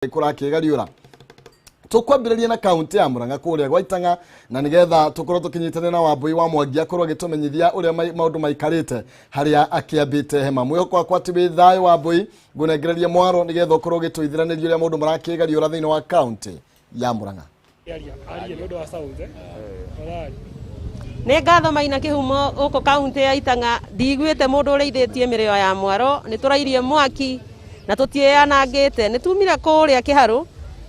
Kũrakĩgariũra tũkwambĩrĩria na kaunti ya Murang'a kũrĩa gwa Itang'a, na nĩgetha tũkorwo tũkĩnyitanĩra na Wambui wa Mwangi akorwo agĩtũmenyithia ũrĩa maũndũ maikarĩte harĩa akĩambĩte hema. Mwĩhoko wakwa atĩ wĩ thayũ, Wambui, ngũnengereria mwaro nĩgetha ũkorwo ũgĩtũithĩranĩria ũrĩa maũndũ marakĩgariũra thĩinĩ wa kaunti ya Murang'a. Aria nĩ ũndũ wa sound, tafadhali. Nĩ ngatho Maina Kĩhumo. Gũkũ kaunti ya Itang'a ndiguĩte mũndũ ũrĩithĩtie mĩrĩo ya mwaro. Nĩ tũrairie mwaki na tũtiĩyanangĩte. Nĩ tumire kũrĩa Kĩharũ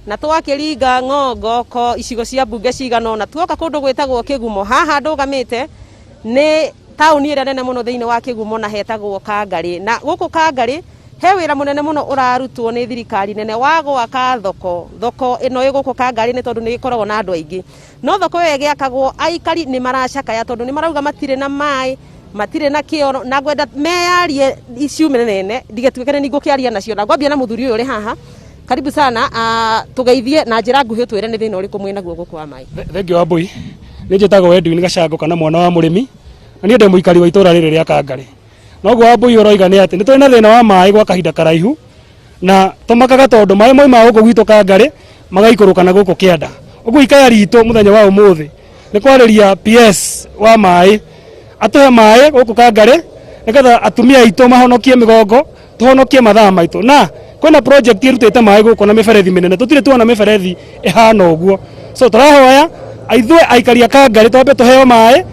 na twakĩringa ng'ongo ko icigo cia mbunge cigana ũna, tuoka kũndũ gwĩtagwo Kĩgumo. Haha ndũgamĩte nĩ taũni ĩrĩa nene mũno thĩinĩ wa Kĩgumo na hetagwo Kangarĩ. Na gũkũ Kangarĩ he wĩra mũnene mũno ũrarutwo nĩ thirikari nene wa gwaka thoko. Thoko ĩno ĩ gũkũ Kangarĩ nĩ tondũ nĩ ĩkoragwo na andũ aingĩ, no thoko ĩyo ĩgĩakagwo aikari nĩ maracakaya tondũ nĩ marauga matirĩ na maĩ, matirĩ na kĩoro, na ngwenda meyarie ciumĩre nene ndigatuĩke nĩ ngũkĩaria nacio. Na ngwambia na mũthuri ũyũ ũrĩ haha. Karibu sana, tũgeithie na njĩra nguhĩ, ũtwĩre nĩ thĩna ũrĩkũ mwĩnaguo gũkũ wa maĩ. Thengiũ wa Mbui. Nĩ njĩtagwo Edwin Gacango kana mwana wa mũrĩmi, na niĩ ndĩ mũikari wa itũra rĩrĩ rĩa Kangarĩ. Noguo wa Mbui ũroiga nĩ atĩ nĩ tũrĩ na thĩna wa maĩ gwa kahinda karaihu, na tũmakaga tondũ maĩ moimaga gũkũ gwitũ Kangarĩ magaikũrũka na gũkũ kĩanda. Ũguo ikaya ritũ mũthenya wa ũmũthĩ nĩ kwarĩria PS wa maĩ atũhe maĩ gũkũ Kangarĩ, nĩgetha atumia aitũ mahonokie mĩgongo, tũhonokie mathaa maitũ. Na kwĩna project ĩrutĩte maĩ gũkũ na mĩberethi mĩnene, tũtirĩ tuona mĩberethi ĩhana ũguo. So tũrahoya ithuĩ aikari a Kangarĩ twambe tũheo maĩ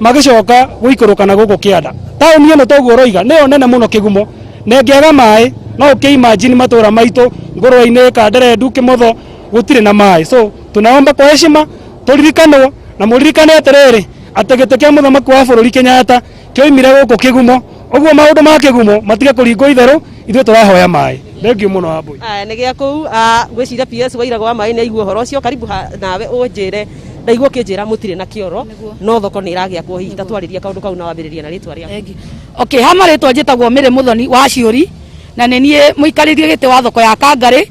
magĩcoka gũikũrũka na gũkũ kĩanda. Taũni ĩno toguo ũroiga nĩyo nene mũno Kĩgumo, na ĩngĩaga maĩ no ũkĩ imagine matũra maitũ Ngũrwe-inĩ, Kanderendu, Kĩmotho gũtirĩ na maĩ. So tunaomba kwa heshima tũririkanwo, na mũririkane atĩrĩrĩ, atĩ gĩtĩ kĩa mũthamaki wa bũrũri Kenyatta kĩoimire gũkũ Kĩgumo. Ũguo maũndũ ma Kĩgumo matige kũringwo itherũ. Ithuĩ tũrahoya maĩ. Thengiũ mũno, Wambui. Aya, nĩ gĩa kũu ngwĩciria PS Wairago wa maĩ nĩ aigua ũhoro ũcio. Karibu nawe ũnjĩre, ndaigua ũkĩnjĩra mũtirĩ na kĩoro no thoko nĩ ĩragĩakwo. Hihi tatwarĩria kaũndũ kau na wambĩrĩria na rĩtwa rĩaku. Thengiũ. Okay, ha marĩtwa njĩtagwo Mĩrĩ Mũthoni wa Ciũri, na nĩ niĩ mũikarĩrie gĩtĩ wa thoko ya Kangarĩ.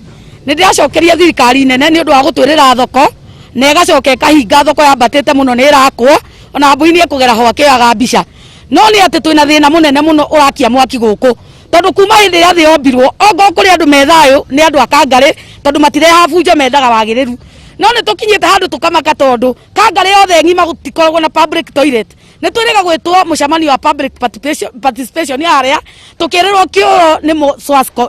Nĩ ndĩracokeria thirikari nene nĩ ũndũ wa gũtwĩrĩra thoko na ĩgacoka ĩkahinga. Thoko yambatĩte mũno, nĩ ĩrakwo, ona mbui nĩ ĩkũgera ho akĩoyaga mbica. No nĩ atĩ twĩna thĩna mũnene mũno ũrakia mwaki gũkũ, tondũ kuma hĩndĩ ĩrĩa thĩ yombirwo, ongorwo kũrĩ andũ me thayũ nĩ andũ a Kangarĩ, tondũ matirehaga bunjo, mendaga wagĩrĩru. No nĩ tũkinyĩte handũ tũkamaka, tondũ Kangarĩ yothe ng'ima gũtikoragwo na public toilet. Nĩ twĩrĩga gwĩtwo mũcemanio wa public participation harĩa tũkĩrĩrwo kĩoro nĩ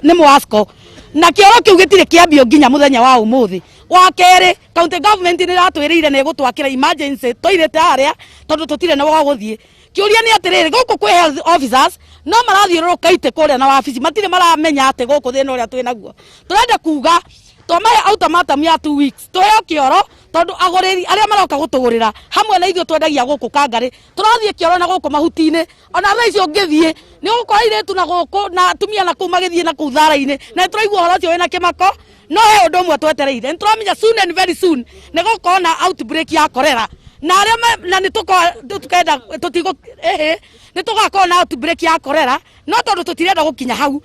nĩ Mwasco, na kĩoro kĩu gĩtirĩ kĩambio nginya mũthenya wa ũmũthĩ. Wa kerĩ, county government nĩ ĩratwĩrĩire nĩ ĩgũtwakĩra emergency toilet harĩa, tondũ tũtirĩ na gwa gũthiĩ. Kĩũria nĩ atĩrĩrĩ, gũkũ kwĩ health officers no marathiũrũrũka itĩ kũrĩa na wabici, matirĩ maramenya atĩ gũkũ thĩna ũrĩa twĩ naguo. Tũrenda kuga twamahe ultimatum ya 2 weeks tũheo kĩoro, tondũ agũrĩri arĩa maroka gũtũgũrĩra hamwe na ithuĩ twendagia gũkũ Kangarĩ tũrathiĩ kĩoro na gũkũ mahuti-inĩ. Ona thaa icio ũngĩthiĩ nĩ ũgũkora airĩtu na gũkũ na atumia na kũu magĩthiĩ na kũu thara-inĩ, na nĩ tũraigua ũhoro ũcio wĩna kĩmako. No he ũndũ ũmwe twetereire, nĩ tũramenya soon and very soon nĩ gũkorwo na outbreak ya cholera, na arĩa na nĩ tũkenda tũtigũ ĩhĩ nĩ tũgakorwo na outbreak ya cholera. No tondũ tũtirenda gũkinya hau,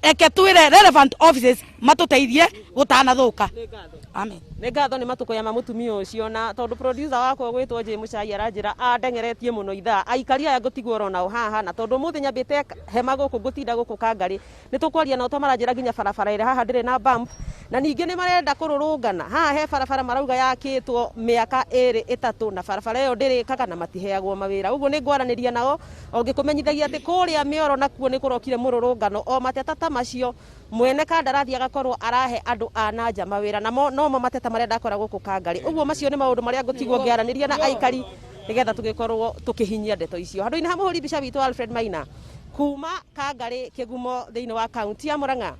eke twĩre relevant offices matũteithie gũtanathũka. Amen. Nĩ ngatho nĩ matũkũya ma mũtumia ũcio. Na tondũ producer wakwa gwĩtwo Jay Mũcai aranjĩra andengeretie mũno ithaa, aikari aya ngũtigwo oro nao haha. Na tondũ ũmũthĩ nyambĩte hema gũkũ, ngũtinda gũkũ Kangarĩ, nĩ tũkwaria nao to maranjĩra nginya barabara ĩrĩa haha ndĩrĩ na bump, na ningĩ nĩ marenda kũrũrũngana. Haha he barabara marauga yakĩtwo mĩaka 2 3, na barabara ĩyo ndĩrĩkaga na matiheagwo mawĩra. Ũguo nĩ ngwaranĩria nao o ngĩkũmenyithagia atĩ kũrĩa mĩoro nakuo nĩ kũrokire mũrũrũngano o mateta ta macio, mwene kandarathi agakorwo arahe andũ a na nja mawĩra, namo nomo mateta marĩa ndakora gũkũ Kangarĩ. Ũguo macio nĩ maũndũ marĩa ngũtigwo ngĩaranĩria na aikari, nĩgetha tũgĩkorwo tũkĩhinyia ndeto icio. Handũ-inĩ ha mũhũri mbica witũ Alfred Maina, kuma Kangarĩ Kĩgumo thĩinĩ wa kaunti ya Murang'a,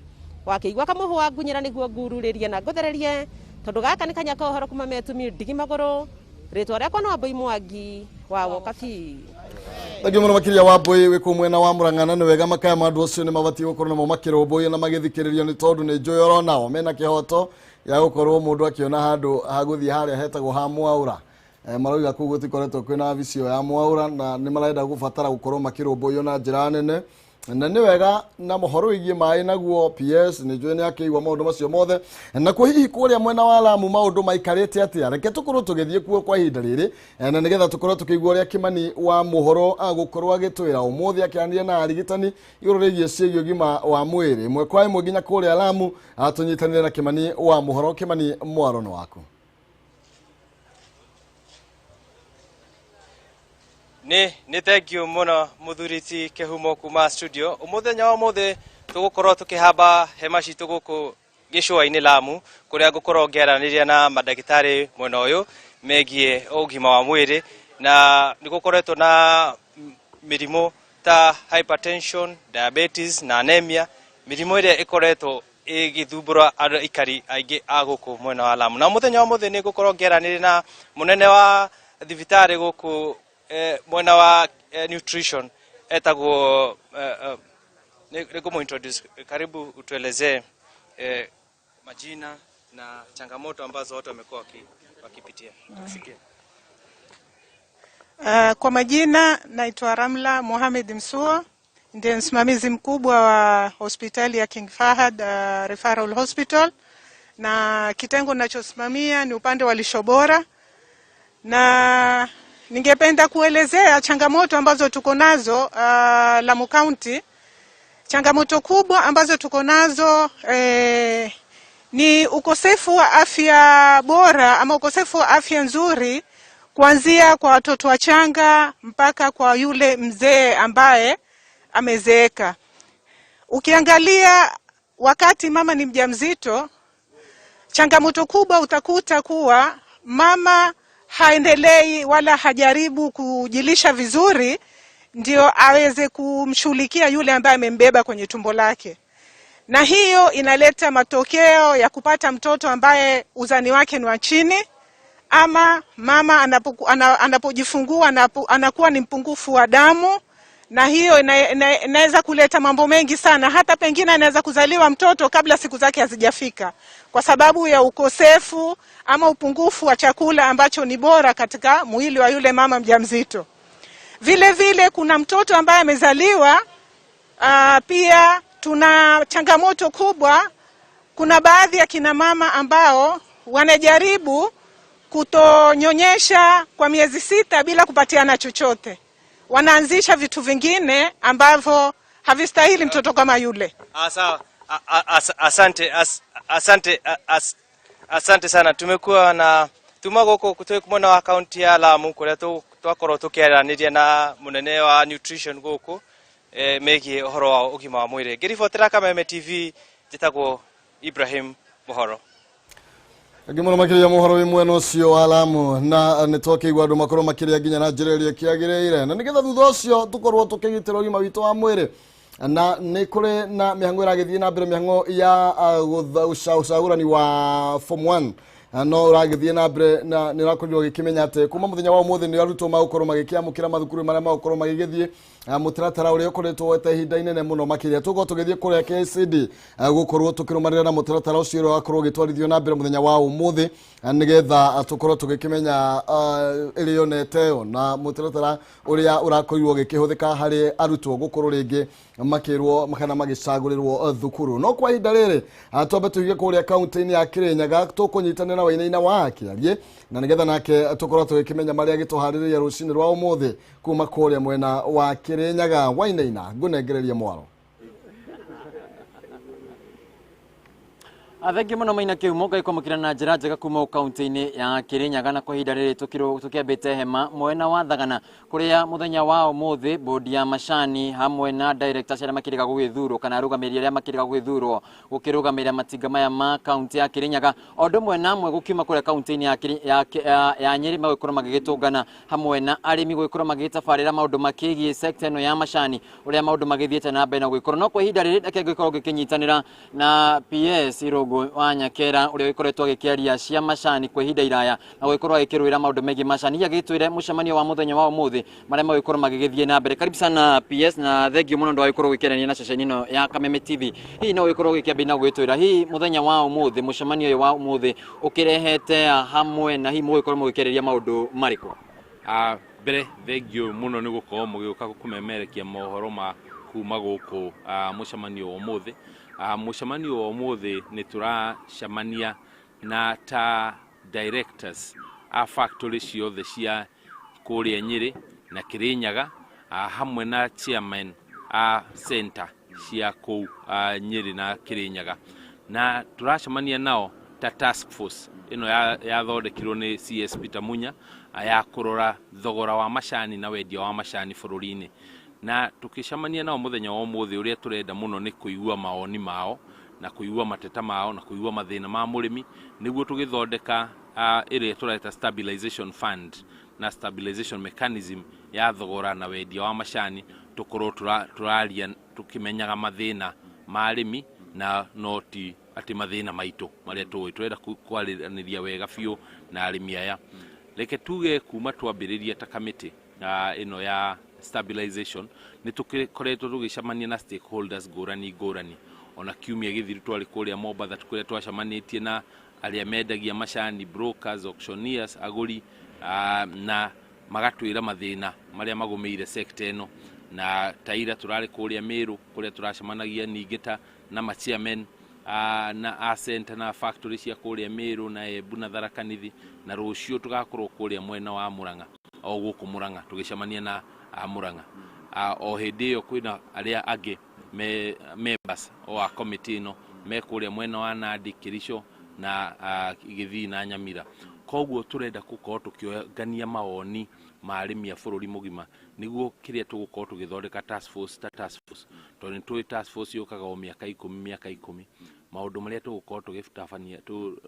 wakĩigua kamũhwa ngunyĩra nĩguo ngururĩrie na ngũthererie, tondũ gaka nĩ kanya ka ũhoro kuma metumi ndigi magũrũ. Rĩtwa rĩakwa no Wambui Mwangi wa Wokabi. Thengiũ mũno makĩria, Wambui, wĩ kũu mwena wa Murang'a. Na nĩ wega makaya ma andũ acio nĩ mabatiĩ gũkorwo namo makĩrũmbũiyo na magĩthikĩrĩrio, nĩ tondũ nĩ njũĩ oro nao mena kĩhoto ya gũkorwo mũndũ akĩona handũ ha gũthiĩ harĩa hetagwo ha Mwaũra. Marauga kũu gũtikoretwo kwĩna wabici ĩyo ya Mwaũra, na nĩ marenda gũbatara gũkorwo makĩrũmbũiyo na njĩra nene. Na nĩ wega na mohoro wĩgiĩ maĩ naguo PS nĩ njũĩ nĩ akĩigua maũndũ macio mothe. Na kwa hihi kũrĩa mwena wa Lamu maũndũ maikarĩte atĩa? Reke tũkorwo tũgĩthiĩ kuo kwa ihinda rĩrĩ, na nĩgetha tũkorwo tũkĩigua ũrĩa Kimani wa mohoro agũkorwo agĩtwĩra ũmũthĩ akĩaranĩria na arigitani igũrũ rĩgiĩ ciĩgiĩ ũgima wa mwĩrĩ. Ĩmwe kwa ĩmwe nginya kũrĩa Lamu, tũnyitanĩre na Kimani wa mohoro. Kimani, mwaro nĩ waku. Nĩ thank you mũno mũthuri Kĩhumo kuma studio. Mũthenya wa ũmũthĩ tũgũkorwo tũkĩhamba hema citũ gũkũ gĩcũa-inĩ Lamu, kũrĩa ngũkorwo ngĩaranĩria na mandagĩtarĩ mwena ũyũ megiĩ ũgima wa mwĩrĩ, na nĩ gũkoretwo na mĩrimũ ta hypertension, diabetes na anemia, mĩrimũ ĩrĩa ĩkoretwo ĩgĩthumbũra aikari aingĩ a gũkũ mwena wa Lamu. Na mũthenya wa ũmũthĩ nĩ ngũkorwo ngĩaranĩria na mũnene wa thibitarĩ gũkũ mwena wa nutrition, etagwo nĩ introduce. Karibu utuelezee majina na changamoto ambazo watu wamekuwa wakipitia. Tusikie. Kwa majina naitwa Ramla Mohamed Msuo, ndiye msimamizi mkubwa wa hospitali ya King Fahad Referral Hospital, na kitengo ninachosimamia ni upande wa lishe bora, na ningependa kuelezea changamoto ambazo tuko nazo Lamu County. Changamoto kubwa ambazo tuko nazo ni ukosefu wa afya bora ama ukosefu wa afya nzuri, kuanzia kwa watoto wachanga mpaka kwa yule mzee ambaye amezeeka. Ukiangalia wakati mama ni mjamzito, changamoto kubwa utakuta kuwa mama haendelei wala hajaribu kujilisha vizuri ndio aweze kumshughulikia yule ambaye amembeba kwenye tumbo lake. Na hiyo inaleta matokeo ya kupata mtoto ambaye uzani wake ni wa chini, ama mama anapojifungua anakuwa ni mpungufu wa damu, na hiyo inaweza kuleta mambo mengi sana. Hata pengine anaweza kuzaliwa mtoto kabla siku zake hazijafika kwa sababu ya ukosefu ama upungufu wa chakula ambacho ni bora katika mwili wa yule mama mjamzito. Vile vile kuna mtoto ambaye amezaliwa, pia tuna changamoto kubwa. Kuna baadhi ya kina mama ambao wanajaribu kutonyonyesha kwa miezi 6 bila kupatiana chochote. Wanaanzisha vitu vingine ambavyo havistahili mtoto kama yule. Sawa. Asante, asante sana. Tumekuwa na tuma gũkũ twĩ mwena wa kaunti ya Lamu kũrĩa twakorwo tũkĩaranĩria na mũnene wa nutrition gũkũ megiĩ ũhoro wa ũgima wa mwĩrĩ. Ngĩribotera Kameme TV, njĩtagwo Ibrahim Mohoro. Angĩ mũno makĩria mohoro wĩ mwena ũcio wa Lamu, na nĩ twakĩigua andũ makorwo makĩrĩa nginya na njĩra ĩrĩa ĩkĩagĩrĩire, na nĩgetha thutha ũcio tũkorwo tũkĩgitĩra ũgima witũ wa mwĩrĩ. Na nĩ kũrĩ na mĩhang'o ĩragĩthiĩ na mbere, mĩhang'o ya ũcagũrani wa form 1 no ũragĩthiĩ na mbere, na nĩ ũrakorirwo ũgĩkĩmenya atĩ kuma mũthenya wa ũmũthĩ nĩ arutwo magũkorwo magĩkĩamũkĩra mathukuru marĩa magũkorwo magĩgĩthiĩ mũtaratara ũrĩa ũkoretwo woete ihinda inene mũno makĩria. Tũgũkorwo tũgĩthiĩ kũrĩa KCD gũkorwo tũkĩrũmanĩrĩra na mũtaratara ũcio ũrĩa wakorwo ũgĩtwarithio na mbere mũthenya wa ũmũthĩ, nĩgetha tũkorwo tũgĩkĩmenya ĩrĩo na ĩteo na mũtaratara ũrĩa ũrakorirwo ũgĩkĩhũthĩka harĩ arutwo gũkorwo rĩngĩ makĩrwo kana magĩcagũrĩrwo thukuru. No kwa ihinda rĩrĩ twambe tũige kũrĩa kaunti-inĩ ya Kirinyaga, tũkũnyitanĩra na Wainaina wa Kĩarie, na nĩgetha nake tũkorwo tũgĩkĩmenya marĩa agĩtũharĩrĩria rũcinĩ rwa ũmũthĩ kuma kũrĩa mwena wa Kirinyaga. Wainaina, ngũnengererie mwaro. Thengiũ mũno Maina Kĩhumo, Ngai kwamũkĩra na njĩra njega kuma kaunti-inĩ ya Kirinyaga. Na kwa ihinda rĩrĩ tũkĩambĩte hema mwena wa Thagana, kũrĩa mũthenya wa ũmũthĩ bodi ya macani hamwe na directors arĩa makĩrĩga gũgĩthurwo kana arũgamĩrĩri arĩa makĩrĩga gũgĩthurwo gũkĩrũgamĩrĩra matinga maya ma kaunti ya Kirinyaga, o ũndũ ũmwe na amwe gũkiuma kũrĩa kaunti-inĩ ya Nyĩrĩ magũkorwo magĩgĩtũngana hamwe na arĩmi gũgĩkorwo magĩgĩtabarĩra maũndũ makĩgiĩ sector ĩno ya macani, ũrĩa maũndũ magĩthiĩte na mbere na gũgĩkorwo. No kwa ihinda rĩrĩ reke ngĩkorwo ngĩkĩnyitanĩra na PS Irũngũ wa Nyakera ũrĩa ũgĩkoretwo agĩkĩaria cia macani kwa ihinda iraya na gũgĩkorwo agĩkĩrũĩra maũndũ megiĩ macani. Hihi agĩtwĩre mũcemanio wa mũthenya wa ũmũthĩ marĩa magũgĩkorwo magĩgĩthiĩ na mbere. Karibu sana PS, na thengiũ mũno ndũ wa gũkorwo ũgĩkĩaranĩria na ceceni ĩno ya Kameme TV. Hihi no ũgĩkorwo ũgĩkĩambia na gũgĩtwĩra hihi mũthenya wa ũmũthĩ mũcemanio ũyũ wa ũmũthĩ ũkĩrehete hamwe na hihi mũgũgĩkorwo mũgĩkĩarĩria maũndũ marĩkũ? Mbere thengiũ mũno nĩ gũkorwo mũgĩũka kũmemerekia mohoro ma Kuma gũkũ mũcemanio wa ũmũthĩ, mũcemanio wa ũmũthĩ nĩ tũracemania na ta directors a factory ciothe cia kũrĩa Nyĩrĩ na Kĩrĩnyaga, hamwe na chairman a center cia kũu Nyĩrĩ na Kĩrĩnyaga, na tũracemania nao ta task force ĩno yathondekirwo nĩ CS Peter Munya, ya kũrora thogora wa macani na wendia wa macani bũrũri-inĩ. Na tũkĩcemania nao mũthenya wa ũmũthĩ, ũrĩa tũrenda mũno nĩ kũigua mawoni mao na kũigua mateta mao na kũigua mathĩna ma mũrĩmi, nĩguo tũgĩthondeka ĩrĩa tũreta stabilization fund na stabilization mechanism ya thogora na wendia wa macani, tũkorwo tũraria tũkĩmenyaga mathĩna ma arĩmi na no ti atĩ mathĩna maitũ marĩa tũĩ. Tũrenda kwaranĩria wega biũ na arĩmi aya. Reke tuge kuma twambĩrĩria ta kamĩtĩ ĩno ya stabilization, nĩ tũkoretwo tũgĩcemania na stakeholders ngũrani ngũrani. Ona kiumia gĩthiru twarĩ kũrĩa Mombatha, kũrĩa twacemanĩtie na arĩa mendagia macani, brokers, auctioneers, agũri, na magatwĩra mathĩna marĩa magũmĩire sector ĩno. Na taira tũrarĩ kũrĩa Meru, kũrĩa tũracemanagia ningĩ ta na ma chairman na a center na factory cia kũrĩa Meru na Embu na Tharaka Nithi, na rũciũ tũgakorwo kũrĩa mwena wa Murang'a, o gũkũ Murang'a, tũgĩcemania na a Murang'a. O hĩndĩ ĩyo kwĩna arĩa angĩ me members o a committee ĩno me kũrĩa mwena wa Nandi, Kericho na Gĩthii na Nyamira. Koguo tũrenda gũkorwo tũkĩongania mawoni ma arĩmi a bũrũri mũgima, nĩguo kĩrĩa tũgũkorwo tũgĩthondeka task force ta task force, tondũ nĩ tũĩ task force yũkaga o mĩaka 10 mĩaka 10. Maũndũ marĩa tũgũkorwo tũgĩtabania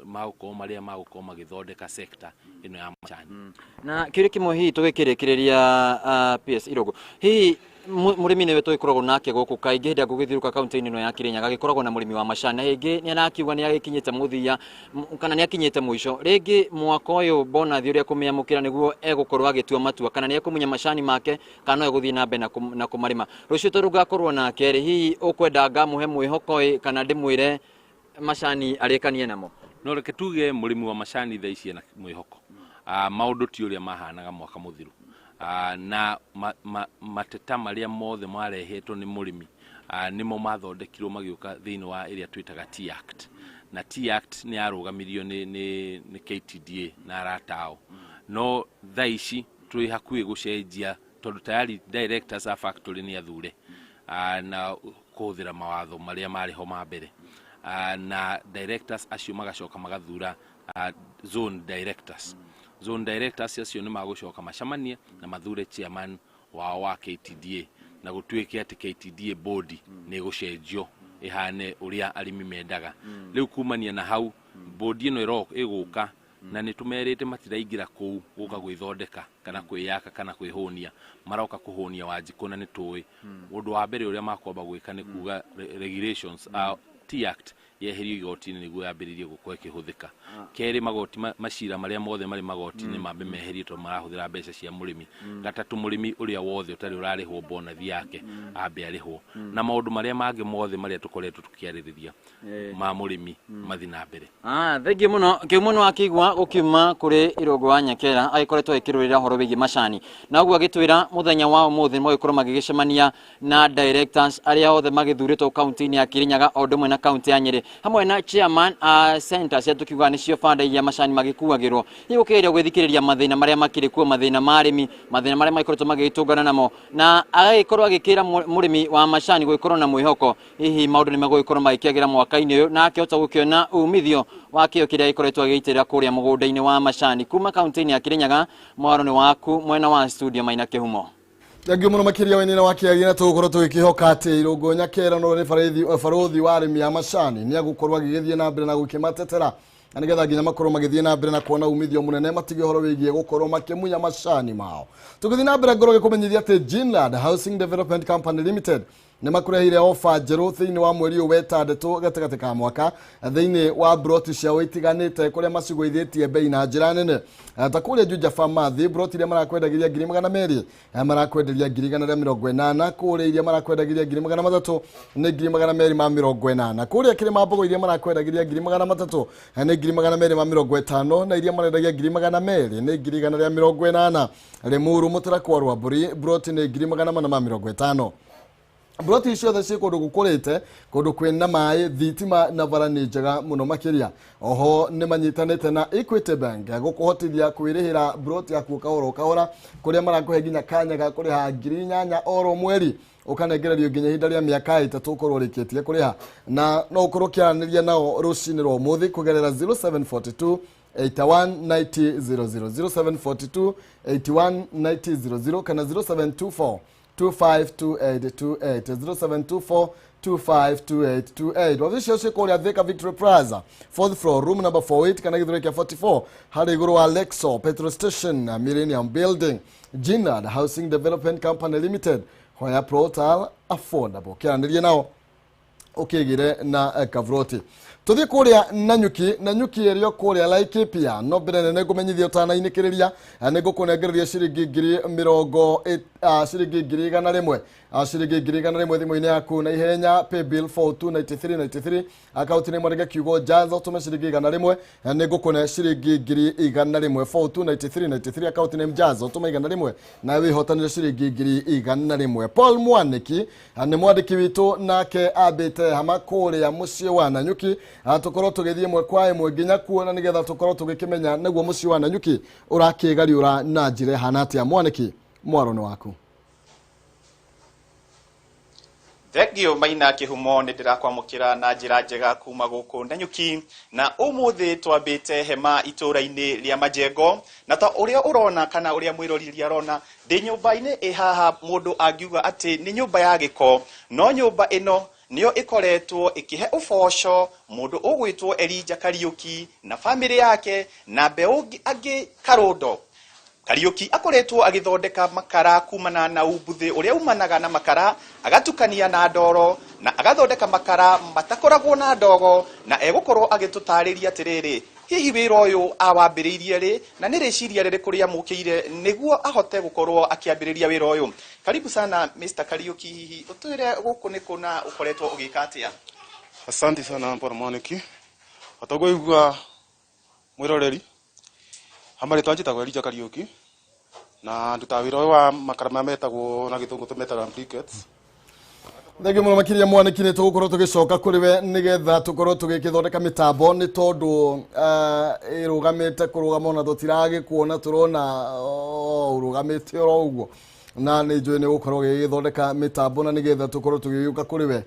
magũkorwo marĩa magũkorwo magĩthondeka sector ĩno ya macani. Na kĩũria kĩmwe hihi tũgĩkĩrĩkĩrĩria, PS Irũngũ, hihi mũrĩmi nĩwe tũgĩkoragwo nake gũkũ kaingĩ hĩndĩ ĩrĩa ngũgĩthiũrũrũka kaunti-inĩ ĩno ya Kĩrĩnyaga, agĩkoragwo na mũrĩmi wa macani, na rĩngĩ nĩ arakiuga nĩ agĩkinyĩte mũthia kana nĩ akinyĩte mũico, rĩngĩ mwaka ũyũ bonathi ũrĩa kũmĩamũkĩra nĩguo egũkorwo agĩtua matua kana nĩ ekũmunya macani make kana no egũthiĩ na mbere na kũmarĩma. Rũciũ tondũ ngakorwo nake rĩ, hihi ũkwenda ngamũhe mwĩhoko ĩ kana ndĩmwĩre macani arĩkanie namo? No reke tuge mũrĩmi wa macani thaa ici ena mwĩhoko. Maũndũ ti ũrĩa mahanaga mwaka mũthiru, na mateta marĩa mothe marehetwo nĩ mũrĩmi, nĩmo mathondekirwo magĩũka thĩinĩ wa ĩrĩa twĩtaga Tea Act, na Tea Act nĩ yarũgamirio nĩ KTDA na arata ao. No thaa ici twĩ hakuhĩ gũcenjia, tondũ tayari directors a factory nĩ athure na kũhũthĩra mawatho marĩa marĩ ho ma mbere, na directors acio magacoka magathura zone directors. Zone directors acio nĩ magũcoka macemanie na mathure chairman wao wa KTDA, na gũtuĩke atĩ KTDA board nĩ ĩgũcenjio ĩhane ũrĩa arĩmi mendaga. Rĩu kumania na hau, board ĩno ĩgũka, na nĩ tũmerĩte matiraingĩra kũu gũka gwĩthondeka kana kwĩyaka kana kwĩhũnia, maroka kũhũnia Wanjikũ. Na nĩ tũĩ ũndũ wa mbere ũrĩa makwamba gwĩka nĩ kuga regulations, Tea Act yeherio igoti-inĩ nĩguo yambĩrĩrie gũkorwo ĩkĩhũthĩka. Kerĩ, magoti macira marĩa mothe marĩ magoti-inĩ mambe meherio, tondũ marahũthĩra mbeca cia mũrĩmi. Gatatũ, mũrĩmi ũrĩa wothe ũtarĩ ũrarĩhwo bonathi yake ambe arĩhwo, na maũndũ marĩa mangĩ mothe marĩa tũkoretwo tũkĩarĩrĩria ma mũrĩmi mathi na mbere. Thengiũ mũno kĩu mũno akĩigua gũkiuma kũrĩ Irũngũ wa Nyakera, agĩkoretwo agĩkĩrũĩrĩra ũhoro wĩgiĩ macani, na ũguo agĩtwĩra mũthenya wa ũmũthĩ nĩ magĩkorwo magĩgĩcemania na directors arĩa othe magĩthurĩtwo kaunti-inĩ ya Kĩrĩnyaga o ũndũ ũmwe na kaunti ya Nyĩrĩ, hamwe na chairman a center cia tũkiuga nĩcio banda iria macani magĩkuagĩrwo, hihi gũkĩgeria gwĩthikĩrĩria mathĩna marĩa makĩrĩ kuo, mathĩna ma arĩmi, mathĩna marĩa magĩkoretwo magĩgĩtũngana namo, na agagĩkorwo agĩkĩra mũrĩmi wa macani gũgĩkorwo na mwĩhoko hihi maũndũ nĩ megũgĩkorwo magĩkĩagĩra mwaka-inĩ ũyũ, na akĩhota gũkĩona umithio wa kĩo kĩrĩa gĩkoretwo agĩitĩrĩra kũrĩa mũgũnda-inĩ wa macani. Kuma kaunti-inĩ ya Kĩrĩnyaga, mwaro nĩ waku mwena wa studio Maina Kĩhumo. Thengiũ mũno makĩria wenina wa kĩaria, na tũgũkorwo tũgĩkĩhoka atĩ Irũngũ Nyakera no nĩ barũthi wa arĩmi a macani nĩ agũkorwo agĩgĩthiĩ na mbere na gũkĩmatetera, na nĩgetha nginya makorwo magĩthiĩ na mbere na kuona umithio mũnene, matige ũhoro wĩgiĩ gũkorwo makĩmunya macani mao. Tũgĩthiĩ na mbere, ngorwo gĩkũmenyithia atĩ Ginland Housing Development Company Limited nĩ makũreheire ofa njerũ thĩinĩ wa mweri ũyũ wetandatũ gatagatĩ ka mwaka thĩinĩ wa broti ciao itiganĩte, kũrĩa macigũithĩtie bei na njĩra nene. Ta kũrĩa Juja Farm, broti iria marakwendagĩria 200,000 marakwenderia 180,000. Kũrĩa iria marakwendagĩria 300,000 nĩ 280,000. Kũrĩa Kĩrĩma Mbogo iria marakwendagĩria 300,000 nĩ 250,000, na iria marendagia 200,000 nĩ 180,000. Limuru Mũtarakwa Rwambũri broti nĩ 450,000. Broti ciothe ciĩ kũndũ gũkũrĩte, kũndũ kwĩna maĩ, thitima na bara nĩ njega mũno makĩria. Oho nĩ manyitanĩte na Equity Bank gũkũhotithia kwĩrĩhĩra broti yaku kahora o kahora, kũrĩa marakũhe nginya kanya ga kũrĩha 8,000 oro mweri, ũkanengererio nginya ihinda rĩa mĩaka 3 ũkorwo ũrĩkĩtie kũrĩha. Na no ũkorwo ũkĩaranĩria nao rũcinĩ rwa ũmũthĩ kũgerera 0742 8190 00, 0742 8190 00 kana 0724 252828, 0724 252828. Wabici cio ciĩ kũrĩa Thika Victory Plaza, fourth floor, room number 48 kana gĩthũri kĩa 44 harĩa igũrũ wa Lexo Petrol Station, Millennium Building. Jinad Housing Development Company Limited, Hoya Portal affordable. Kĩaranĩrie nao ũkĩgĩre na kavroti. Tũthiĩ kũrĩa Nanyuki, Nanyuki ĩrĩ o kũrĩa Laikipia. No mbere nene ngũmenyithia ũtanainĩkĩrĩria, nĩ ngũkũnengereria ciringi ngiri mĩrongo ciringi 100,000, ciringi 100,000 thimũ-inĩ yaku na ihenya. Paybill 429393, akaunti nĩ mwandĩke kiugo Jaza, ũtũme ciringi 100, nĩ ngũkũne ciringi 100,000. 429393, akaunti name Jaza, ũtũme 100 na wĩhotanĩre ciringi 100,000. Paul Mwaniki nĩ mwandĩki witũ, nake ambĩte hama kũrĩa mũciĩ wa Nanyuki. Tũkorwo tũgĩthiĩ ĩmwe kwa ĩmwe nginya kuona nĩgetha tũkorwo tũgĩkĩmenya nĩguo mũciĩ wa Nanyuki ũrakĩgariũra na njĩra ĩhana atĩa. Mwaniki, mwaro nĩ waku. Thengio Maina Kĩhumo, nĩ ndĩrakwamũkĩra na njĩra njega kuma gũkũ Nanyuki, na ũmũthĩ twambĩte hema itũũra-inĩ rĩa Majengo, na ta ũrĩa ũrona kana ũrĩa mwĩroriri arona, ndĩ nyũmba-inĩ ĩ haha mũndũ angiuga atĩ nĩ nyũmba ya gĩko, no nyũmba ĩno nĩyo ĩkoretwo ĩkĩhe ũboco mũndũ ũgwĩtwo Elijah Kariuki na bamĩrĩ yake na mbeũ angĩ karũndo. Kariuki akoretwo agĩthondeka makara kumana na umbuthĩ ũrĩa umanaga na makara, agatukania na ndoro na agathondeka makara matakoragwo na ndogo, na egũkorwo agĩtũtarĩria atĩrĩrĩ, hihi wĩra ũyũ awambĩrĩirie rĩ na nĩ rĩciria rĩrĩkũ rĩamũkĩire nĩguo ahote gũkorwo akĩambĩrĩria wĩra ũyũ. Karibu sana Mr. Kariuki, hihi ũtwĩre gũkũ nĩ kũ na ũkoretwo ũgĩka atĩa? Asante sana Bwana Mwaniki. Atogwo mwiroreri hamarĩtwa njĩtagwo Elijah Kariuki na ndutaga wĩra ũyũ wa makara marĩa metagwo na gĩthũngũ tũmetaga briquettes. Thengio mũno makĩria Mwaniki, nĩ tũgũkorwo tũgĩcoka kũrĩ we nĩgetha tũkorwo tũgĩkĩthondeka mĩtambo, nĩ tondũ ĩrũgamĩte kũrũgama ona tũtiragĩkuona, tũrona ũrũgamĩte oro ũguo, na nĩ njũĩ nĩ ũgũkorwo ũgĩgĩthondeka mĩtambo na nĩgetha tũkorwo tũgĩgĩũka kũrĩ we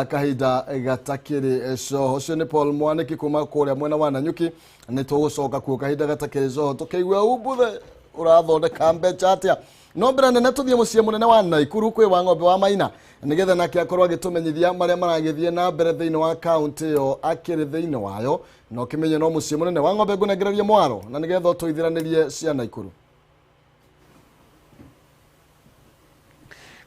kahinda gatakĩrĩ coho. Ũcio nĩ Paul Mwaniki kuma kũrĩa mwena wa Nanyuki, nĩ tũgũcoka kuo kahinda gatakĩrĩ coho tũkĩigue umbuthe ũrathondeka mbeca atĩa. No mbere nene tũthiĩ mũciĩ mũnene wa Naikuru kwĩ wa ng'ombe wa Maina nĩgetha nake akorwo agĩtũmenyithia marĩa maragĩthiĩ na mbere thĩinĩ wa kaũntĩ ĩyo akĩrĩ thĩinĩ wayo, na ũkĩmenye no mũciĩ mũnene wa ng'ombe ngũnengererie mwaro na nĩgetha ũtũithiranĩrie cia Naikuru.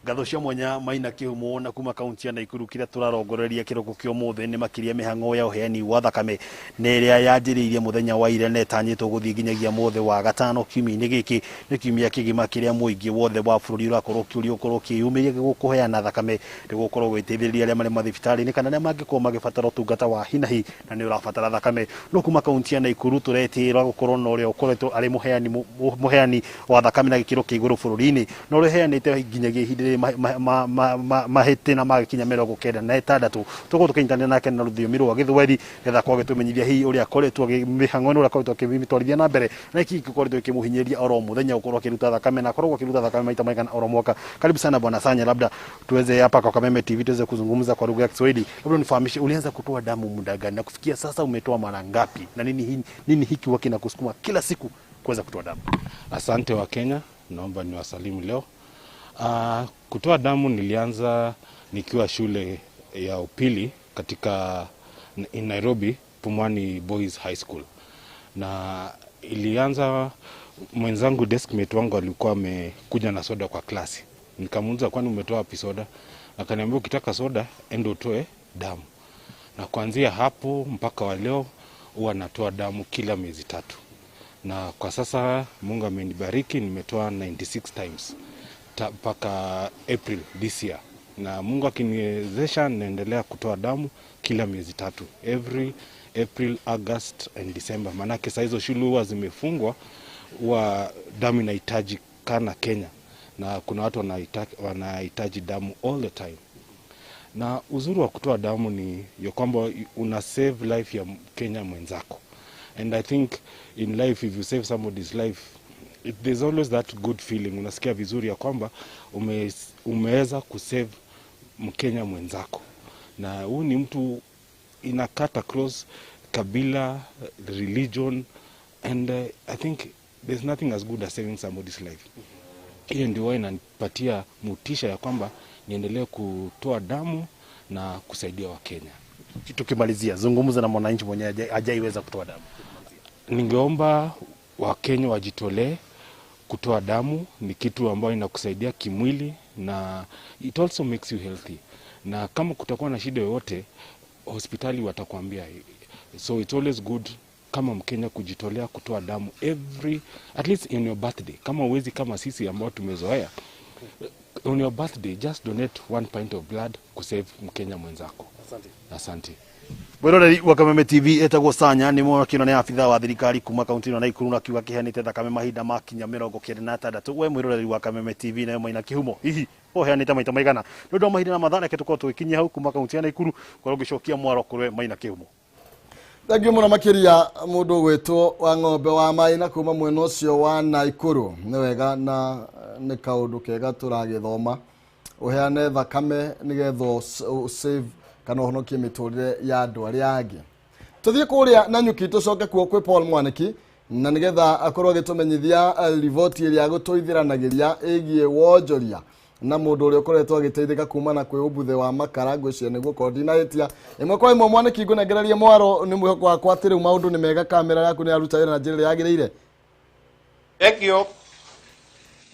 Ngatho cia mwanya Maina Kĩhumo na kuma kaunti ya Naikuru kĩrĩa tũrarongoreria kĩroko kĩa ũmũthĩ nĩ makĩria mĩhang'o ya ũheani wa thakame nĩ ĩrĩa yanjĩrĩirie mũthenya wa ira na ĩtanyĩtwo gũthiĩ nginyagia mũthĩ wa gatano kiumia-inĩ gĩkĩ. Nĩ kiumia kĩgima kĩrĩa mũingĩ wothe wa bũrũri ũrakorwo ũkĩũrio ũkorwo ũkĩyumĩria kũheana thakame nĩguo ũkorwo ũgĩteithĩrĩria arĩa marĩ mathibitarĩ-inĩ kana arĩa mangĩkorwo magĩbatara ũtungata wa hi na hi na nĩ ũrabatara thakame. No kuma kaunti ya Naikuru tũretĩĩra gũkorwo na ũrĩa ũkoretwo arĩ mũheani wa thakame na gĩkĩro kĩa igũrũ bũrũri-inĩ na ũrĩa ũheanĩte nginyagia ihinda mahĩtĩ na magĩkinya 96. Tũgũkorwo tũkĩnyitanĩra nake na rũthiomi rwa Gĩthweri nĩgetha akorwo agĩtũmenyithia hihi ũrĩa akoretwo mĩhang'o ĩno ũrĩa akoretwo akĩmĩtwarithia na mbere na nĩkĩ gĩkoretwo gĩkĩmũhinyĩrĩria oro mũthenya gũkorwo akĩruta thakame na akoragwo akĩruta thakame maita maigana oro mwaka. Karibu sana Bwana Sanya, labda tuweze hapa kwa Kameme TV tuweze kuzungumza kwa lugha ya Kiswahili. Labda unifahamishe ulianza kutoa damu muda gani na kufikia sasa umetoa mara ngapi na nini hiki huwa kinakusukuma kila siku kuweza kutoa damu? Asante wa Kenya, naomba niwasalimu leo. Kutoa damu nilianza nikiwa shule ya upili katika in Nairobi, Pumwani Boys High School. Na ilianza mwenzangu deskmate wangu alikuwa amekuja na soda kwa klasi. Nikamuuliza kwani umetoa wapi soda? Akaniambia ukitaka soda enda utoe damu. Na kuanzia hapo mpaka wa leo huwa natoa damu kila miezi 3. Na kwa sasa Mungu amenibariki nimetoa 96 times mpaka April this year. Na Mungu akiniwezesha naendelea kutoa damu kila miezi 3, every April, August and December. Manake saa hizo shule huwa zimefungwa, huwa damu inahitajikana Kenya na kuna watu wanahitaji damu all the time. Na uzuri wa kutoa damu ni ya kwamba una save life ya Mkenya mwenzako. And I think in life if you save somebody's life there's always that good feeling, unasikia vizuri ya kwamba umeweza kusave Mkenya mwenzako. Na huyu ni mtu ina cut across kabila, religion and I think there's nothing as good as saving somebody's life. Hiyo ndio huwa inanipatia motisha ya kwamba niendelee kutoa damu na kusaidia Wakenya. Tukimalizia, zungumza na mwananchi mwenye hajaiweza kutoa damu. Ningeomba Wakenya wajitolee kutoa damu. Ni kitu ambayo inakusaidia kimwili na it also makes you healthy, na kama kutakuwa na shida yoyote hospitali watakwambia. So it's always good kama Mkenya kujitolea kutoa damu every, at least in your birthday. Kama uwezi kama sisi ambao tumezoea, on your birthday just donate one pint of blood kusave Mkenya mwenzako. Asante. Asante. Mwiroreri wa Kameme TV etagwo Sanya nĩ mwakĩona nĩ abitha wa thirikari kuma kaunti ĩno Naikuru na kiuga kĩheanĩte thakame mahinda makinya 96. We mwiroreri wa Kameme TV nayo Maina Kĩhumo, hihi ũheanĩte maita maigana? Nĩ ũndũ wa mahinda na mathaa, reke tũkorwo tũgĩkinyia hau kuma kaunti ya Naikuru korwo ngĩcokia mwaro kũrĩ Maina Kĩhumo. Thengiũ mũno makĩria mũndũ ũgwĩtwo wa ng'ombe wa Maina kuma mwena ũcio wa Naikuru. Nĩ wega na nĩ kaũndũ kega tũragĩthoma, ũheane thakame nĩgetha save kana ũhonokie mĩtũrĩre ya andũ arĩa angĩ. Tũthiĩ kũrĩa Nanyuki tũcoke kuo kwĩ Paul Mwaniki na nĩgetha akorwo agĩtũmenyithia riboti ĩrĩa agũtũithĩranagĩria ĩgiĩ wonjoria na mũndũ ũrĩa ũkoretwo agĩteithĩka kumana kwĩ ũmbuthe wa makara. Ngwĩciria nĩguo korwo ndinahĩtia ĩmwe kwa ĩmwe. Mwaniki, ngũnengererie mwaro nĩ mwĩhoko wakwa atĩ rĩu maũndũ nĩ mega, kamera yaku nĩ yaruta wĩra na njĩra ĩrĩa yagĩrĩire. Thengio,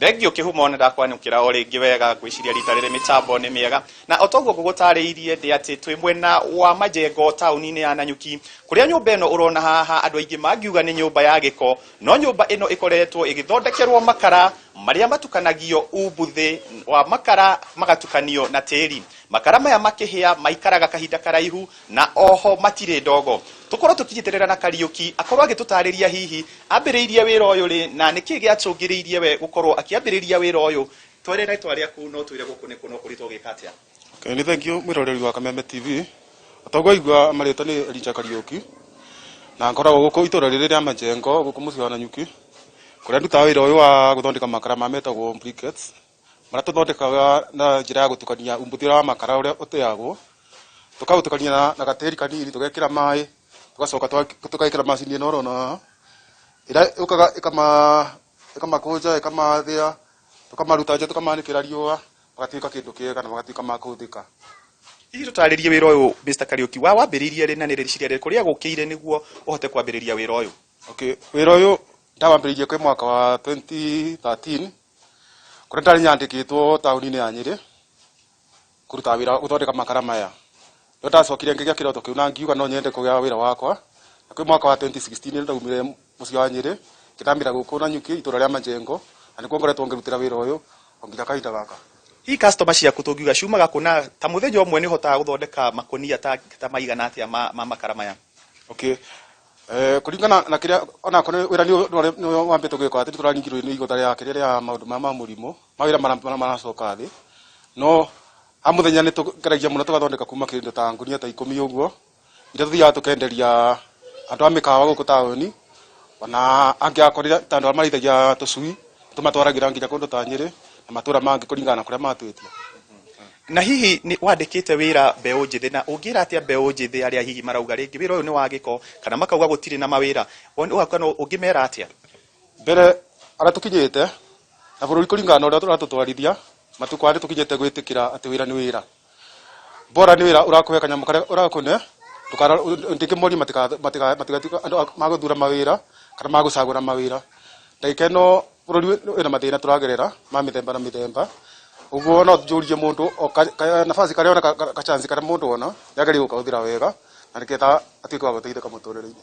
thengio Kĩhumo, nĩ ndakwanĩkĩra o rĩngĩ wega. Ngwĩciria rita rĩrĩ mĩtambo nĩ mĩega, na o toguo ngũgũtarĩirie ndĩ atĩ twĩ mwena wa Majengo taũni-inĩ ya Nanyuki, kũrĩa nyũmba ĩno ũrona haha andũ aingĩ mangiuga nĩ nyũmba ya gĩko, no nyũmba ĩno ĩkoretwo ĩgĩthondekerwo makara marĩa matukanagio umbuthĩ wa makara magatukanio na tĩri. Makara maya makĩhĩa maikaraga kahinda karaihu na oho matirĩ ndogo. Tũkorwo tũkinyitĩrĩra na Kariũki akorwo agĩtũtarĩria hihi ambĩrĩirie wĩra ũyũ rĩ na nĩkĩ gĩacũngĩrĩirie we gũkorwo akĩambĩrĩria wĩra ũyũ. Twĩre rĩtwa rĩaku no twĩre gũkũ nĩ kũ no ũkoretwo ũgĩka atĩa. Okay, nĩ thank you mwĩroreri wa Kameme TV. Otoguo igua marĩtwa nĩ Elijah Kariũki na ngoragwo gũkũ itũra rĩrĩ rĩa Majengo gũkũ mũciĩ wa Nanyuki, kũrĩa ndutaga wĩra ũyũ wa gũthondeka makara ma metagwo briquettes, marĩa tũthondekaga na njĩra ya gũtukania umbuthĩ wa makara ũrĩa ũteagwo, tũkaũtukania na gatĩri kanini, tũgekĩra maĩ, tũgacoka tũgekĩra macini ĩno ũrona haha ĩrĩa yũkaga ĩkamakũnja, ĩkamathĩa, tũkamaruta nja, tũkamanĩkĩra riũa, magatuĩka kĩndũ kĩega na magatuĩka ma kũhũthĩka. Hihi tũtarĩrie wĩra ũyũ, Mr. Kariũki, wa wambĩrĩirie rĩ na nĩ rĩciria rĩrĩkũ rĩagũkĩire nĩguo ũhote kwambĩrĩria wĩra ũyũ? Okay, wĩra ũyũ ndawambĩrĩirie kwĩ mwaka wa 2013, kũrĩa ndarĩ nyandĩkĩtwo taũni-inĩ ya Nyĩrĩ kũruta wĩra gũthondeka makara maya. No ndacokire ngĩgĩa kĩroto kĩu na ngiuga no nyende kũgĩa wĩra wakwa, na kwĩ mwaka wa 2016 nĩ ndaumire mũciĩ wa Nyĩrĩ ngĩthamĩra gũkũ Nanyuki itũra rĩa Majengo, na nĩkuo ngoretwo ngĩrutĩra wĩra ũyũ o nginya kahinda gaka. Hihi customer ciaku tũngiuga ciumaga kũ, na ta mũthenya ũmwe nĩ ũhotaga gũthondeka makũnia ta maigana atĩa ma makara maya? Okay. Kũringana na kĩrĩa onakorwo wĩra nĩ wambĩte gwĩkwo atĩ tũraringirwo nĩ igũtha rĩa kĩrĩa rĩa maũndũ maya ma mũrimũ, mawĩra maracoka thĩ, no ha mũthenya nĩ tũgeragia mũno tũgathondeka kuma kĩndũ ta ngunia ta 10 ũguo, iria tũthiaga tũkenderia andũ a mĩkawa gũkũ taũni, ona angĩ akorire ta andũ arĩa marĩithagia tũcui tũmatwaragĩra nginya kũndũ ta Nyĩrĩ na matũra mangĩ kũringana na kũrĩa matwĩtie. Na hihi nĩ wandĩkĩte wĩra mbeũ njĩthĩ, na ũngĩra atĩa mbeũ njĩthĩ arĩa hihi marauga rĩngĩ wĩra ũyũ nĩ wa gĩko kana makauga gũtirĩ na mawĩra, ũngĩmera atĩa? Mbere arĩa tũkinyĩte na bũrũri kũringana na ũrĩa tũratũtwarithia matukũ aya, tũkinyĩte gwĩtĩkĩra atĩ wĩra nĩ wĩra, bora nĩ wĩra ũrakũhe kanyamũ karĩa ũrakũne. Ndingĩmoria matigatuĩka andũ magũthura mawĩra kana magũcagũra mawĩra. Ndagĩka ĩno bũrũri wĩna mathĩna tũragerera ma mĩthemba na mĩthemba, ũguo no njũrie mũndũ o nafasi karĩa ona ka chance karĩa mũndũ ona nĩagerie gũkahũthĩra wega na nĩgetha atuĩke wa gũteithĩka mũtũrĩre-inĩ.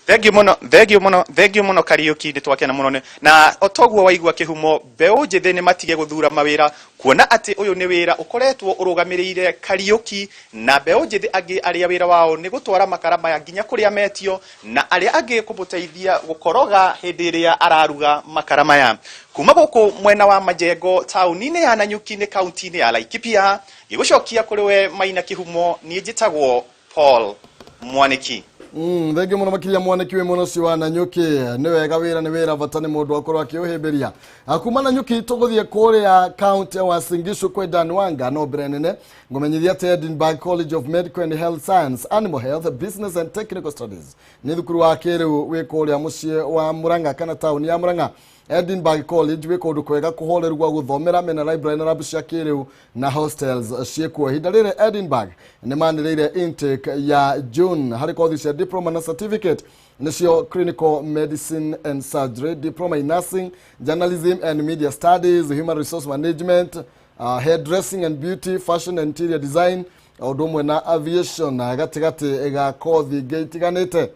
Thengiũ mũno, thengiũ mũno, thengiũ mũno Kariũki, nĩ twakena mũno na otoguo waigua kĩhumo, mbeũ njĩthĩ nĩ matige gũthura mawĩra, kuona atĩ ũyũ nĩ wĩra ũkoretwo ũrũgamĩrĩire Kariũki na mbeũ njĩthĩ angĩ arĩa wĩra wao nĩ gũtwara makara maya nginya kũrĩa metio, na arĩa angĩ kũmũteithia gũkoroga hĩndĩ ĩrĩa araruga makara maya. Kuma gũkũ mwena wa Majengo, taũni-inĩ ya Nanyuki, nĩ kaunti-inĩ ya Laikipia, ngĩgũcokia kũrĩ we Maina Kĩhumo, niĩ njĩtagwo Paul Mwaniki. Thengiũ mũno makĩria Mwaniki wĩ mwena ũcio wa Nanyuki. Nĩ wega, wĩra nĩ wĩra, bata nĩ mũndũ akorwo akĩũhĩmbĩria. Kuma Nanyuki tũgũthiĩ kũrĩa kaunti ya Uasin Gishu kwĩ Dan Wanga. No mbere nene ngũmenyithia atĩ Edinburgh College of Medical and Health Science, Animal Health, Business and Technical Studies nĩ thukuru wa kĩrĩu wĩ kũrĩa mũciĩ wa Murang'a kana taũni ya Murang'a. Edinburgh College wĩ kũndũ kwega kũhoreru gwa gũthomera, mena library na lab cia kĩrĩu na hostels ciĩkuo. Ihinda rĩrĩ Edinburgh nĩ manĩrĩire intake ya June harĩ kothi cia diploma na certificate, nĩcio clinical medicine and surgery, diploma in nursing, journalism and media studies, human resource management, hairdressing and beauty, fashion and interior design, ũndũ ũmwe na aviation, na gatagatĩ ga kothi ingĩ itiganĩte.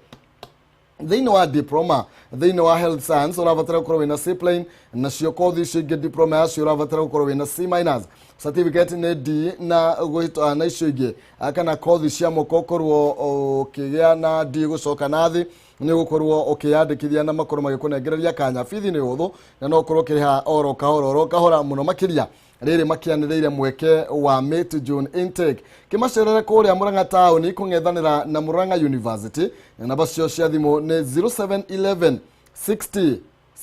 Thĩinĩ wa diploma thĩinĩ wa health science ũrabatara gũkorwo wĩna C plain, nacio kothi icio ingĩ diploma yacio ũrabatara gũkorwo wĩna C minus, certificate nĩ D na gwĩtwa na icio ingĩ. Kana kothi cia moko ũkorwo ũkĩgĩa na D gũcoka na thĩ, nĩ ũgũkorwo ũkĩyandĩkithia na makorwo magĩkũnengereria kanya. Bithi nĩ ũthũ na no ũkorwo ũkĩrĩha oro kahora oro kahora. Mũno makĩria rĩrĩ makĩanĩrĩire mweke wa May to June intake. Kĩmacerere kũrĩa Murang'a taũni kũng'ethanĩra na Murang'a University, na namba cio cia thimũ nĩ 0711 60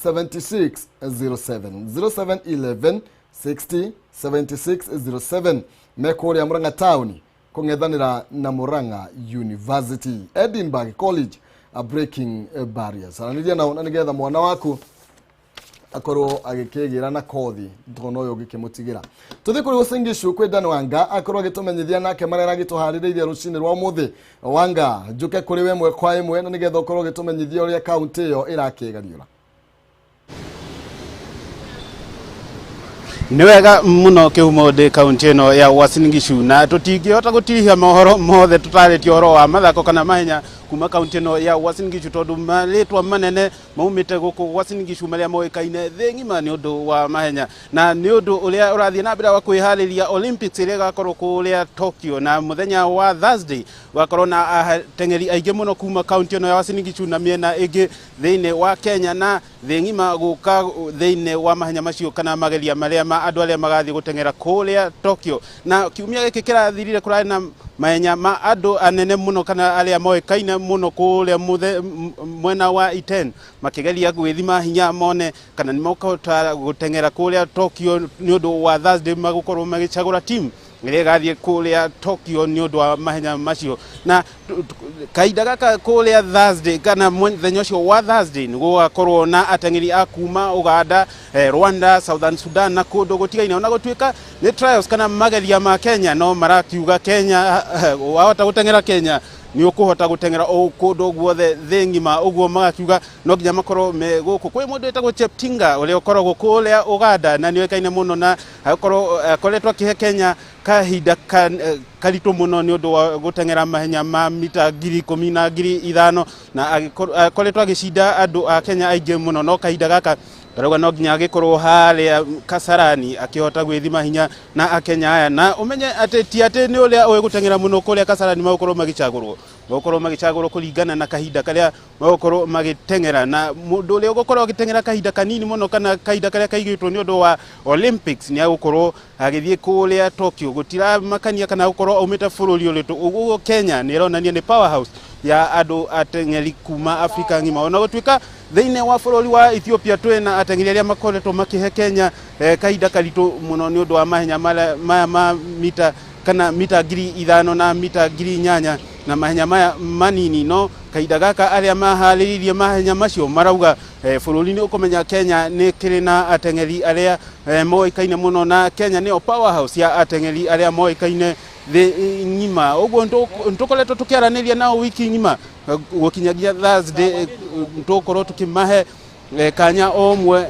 76 07, 0711 60 76 07, me kũrĩa Murang'a taũni kũng'ethanĩra na Murang'a University. Edinburgh College, breaking barriers. Aranĩria nao na nĩgetha mwana waku akorwo agĩkĩgĩra na kothi tondũ ũyũ ũngĩkĩmũtigĩra. Tũthiĩ kũrĩ Uasin Gishu kwĩ Dan Wanga, akorwo agĩtũmenyithia nake marĩa aragĩtũharĩrĩirie rũcinĩ rwa ũmũthĩ. Wanga, njũke kũrĩ we ĩmwe kwa ĩmwe na nĩgetha ũkorwo ũgĩtũmenyithia ũrĩa kaunti ĩyo ĩrakĩgariũra. Nĩ wega mũno kĩhumo, ndĩ kaunti ĩno ya Uasin Gishu na tũtingĩhota gũtihia mohoro mothe tũtarĩtie ũhoro wa mathako kana mahenya kuma kaunti ĩno ya Uasin Gishu, tondũ marĩtwa manene maumĩte gũkũ Uasin Gishu marĩa moĩkaine thĩ ng'ima nĩ ũndũ wa mahenya na nĩ ũndũ ũrĩa ũrathiĩ na mbere wa kwĩharĩria Olympics ĩrĩa ĩgakorwo kũrĩa Tokyo. Na mũthenya wa Thursday gũgakorwo na ateng'eri aingĩ mũno kuma kaunti ĩno ya Uasin Gishu na mĩena ĩngĩ thĩinĩ wa Kenya na thĩ ng'ima gũka thĩinĩ wa mahenya macio kana mageria marĩa ma andũ arĩa magathiĩ gũteng'era kũrĩa Tokyo. Na kiumia gĩkĩ kĩrathirire kũrarĩ na mahenya ma andũ anene mũno kana arĩa moĩkaine mũno kũrĩa mwena wa Iten, makĩgeria gwĩthima hinya mone kana nĩ makũhota gũteng'era kũrĩa Tokyo nĩ ũndũ wa Thursday magũkorwo magĩcagũra team ĩrĩa ĩgathiĩ kũrĩa Tokyo nĩ ũndũ wa mahenya macio. Na kahinda gaka kũrĩa Thursday kana mũthenya ũcio wa Thursday nĩ gũgakorwo na ateng'eri a kuma Uganda, Rwanda, Southern Sudan na kũndũ gũtigaine. Ona gũtuĩka nĩ trials kana mageria ma Kenya, no marakiuga Kenya wahota gũteng'era Kenya nĩ ũkũhota gũteng'era o kũndũ guothe thĩ ng'ima. Ũguo magakiuga no nginya makorwo me gũkũ. Kwĩ mũndũ wĩtagwo Cheptinga ũrĩa ũkoragwo kũrĩa Uganda na nĩ oĩkaine mũno na akorwo akoretwo akĩhe Kenya kahinda karitũ mũno nĩ ũndũ wa gũteng'era mahenya ma mita 10,000 na 5,000, na akoretwo agĩcinda andũ a Kenya aingĩ mũno. No kahinda gaka ndarauga no nginya agĩkorwo harĩa Kasarani akĩhota gwĩthima hinya na akenya aya. Na ũmenye atĩ ti atĩ nĩ ũrĩa ũĩ gũteng'era mũno kũrĩa Kasarani magũkorwo magĩcagũrwo kũringana na kahinda karĩa magũkorwo magĩteng'era, na mũndũ ũrĩa ũgũkorwo agĩteng'era kahinda kanini mũno kana kahinda karĩa kaigĩtwo nĩ ũndũ wa Olympics nĩ agũkorwo agĩthiĩ kũrĩa Tokyo, gũtiramakania kana gũkorwo aumĩte bũrũri ũrĩkũ. Ũguo Kenya nĩ ĩronania nĩ powerhouse ya andũ ateng'eri kuma Afrika ng'ima, ona gũtuĩka thĩinĩ wa bũrũri wa Ethiopia twĩna ateng'eri arĩa makoretwo makĩhe Kenya kahinda karitũ mũno nĩ ũndũ wa mahenya maya ma mita kana mita 5,000 na mita 8,000 na mahenya maya manini. No kahinda gaka arĩa maharĩrĩirie mahenya macio marauga bũrũri nĩ ũkũmenya Kenya nĩ kĩrĩ na ateng'eri arĩa moĩkaine mũno, na Kenya nĩyo powerhouse ya ateng'eri arĩa moĩkaine thĩ ng'ima. Ũguo nĩtũkoretwo tũkĩaranĩria nao wiki ng'ima gũkinyagia Thursday, tũgũkorwo tũkĩmahe kanya o ũmwe.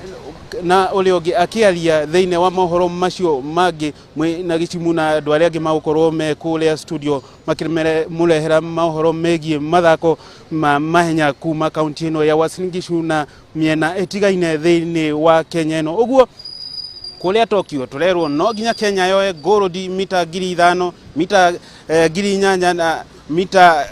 Na ũrĩa ũngĩ akĩaria thĩinĩ wa mohoro macio mangĩ mwĩ na gĩcimu na andũ arĩa angĩ magũkorwo me kũrĩa studio makĩmũrehera mohoro megiĩ mathako ma mahenya kuma kaunti ĩno ya Uasin Gishu na mĩena ĩtigaine thĩinĩ wa Kenya ĩno. Ũguo kũrĩa Tokyo tũrerwo no nginya Kenya yoe gold mita 5000, mita 8000 na mita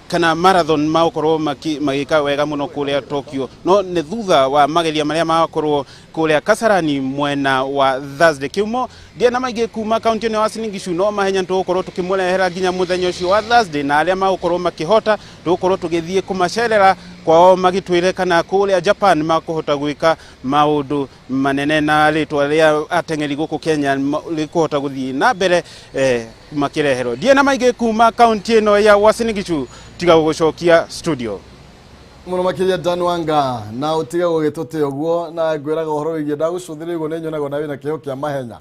kana marathon magũkorwo magĩka wega mũno kũrĩa Tokyo, no nĩ thutha wa mageria marĩa magakorwo kũrĩa Kasarani mwena wa Thursday. Kĩumo ndiĩ na maingĩ kuma kaunti ĩno ya Uasin Gishu, no mahenya tũgũkorwo tũkĩmũrehera nginya mũthenya ũcio wa Thursday, na arĩa magũkorwo makĩhota tũgũkorwo tũgĩthiĩ kũmacerera kwao magĩtwĩre kana kũrĩa Japan makũhota gwĩka maũndũ manene na rĩtwa rĩa ateng'eri gũkũ Kenya rĩkũhota gũthiĩ na mbere makĩreherwo. Ndiĩ na maingĩ kuma kaunti ĩno ya Uasin Gishu, tiga gũgũcokia studio. Muno makiria Dan Wanga, na utige gũgĩtũte ũguo na ngwĩraga ũhoro wĩgiĩ ndagũcũthĩrĩria ũguo nĩ nyonaga ona wĩna kĩheo kĩa mahenya,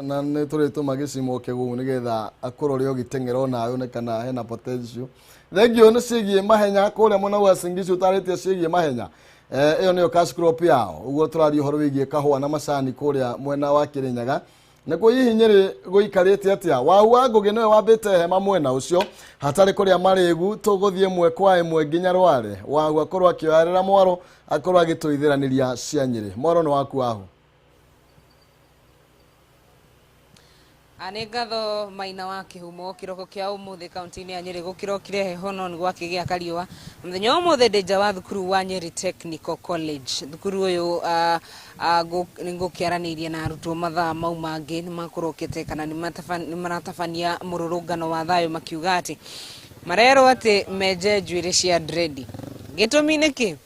na nĩ tũrĩtũma gĩcimo kĩgũu nĩgetha akũrore ũgĩteng'era onawe one kana hena potential. Thengio nĩ ciĩgiĩ mahenya kũrĩa mwena wa Uasin Gishu ũtarĩtie ciĩgiĩ mahenya. Ĩyo nĩyo cash crop yao. Ũguo tũraria ũhoro wĩgiĩ kahũa na macani kũrĩa mwena wa Kĩrĩnyaga. Nĩkuo hihi Nyĩrĩ gũikarĩte atĩa? Wahu wa Ngũgĩ nĩwe wambĩte hema mwena ũcio hatarĩ kũrĩa marĩgu, tũgũthiĩ ĩmwe kwa ĩmwe nginya Rware. Wahu akorwo akĩoyarĩra mwaro, akorwo agĩtũithĩranĩria cia Nyĩrĩ. Mwaro nĩ waku Wahu. Nĩ ngatho Maina wa Kĩhumo. Kĩroko kĩa ũmũthĩ kaunti-inĩ ya Nyĩrĩ gũkĩrokire heho no nĩ gwakĩgĩa kariũa. Mũthenya wa ũmũthĩ ndĩ nja wa thukuru wa Nyeri Technical College. Thukuru ũyũ nĩ ngũkĩaranĩirie na arutwo mathaa mau mangĩ nĩ makũrokete kana nĩ maratabania mũrũrũngano wa thayũ makiuga atĩ marerwo atĩ menje njuĩrĩ cia dread. Gĩtũmi nĩ kĩ?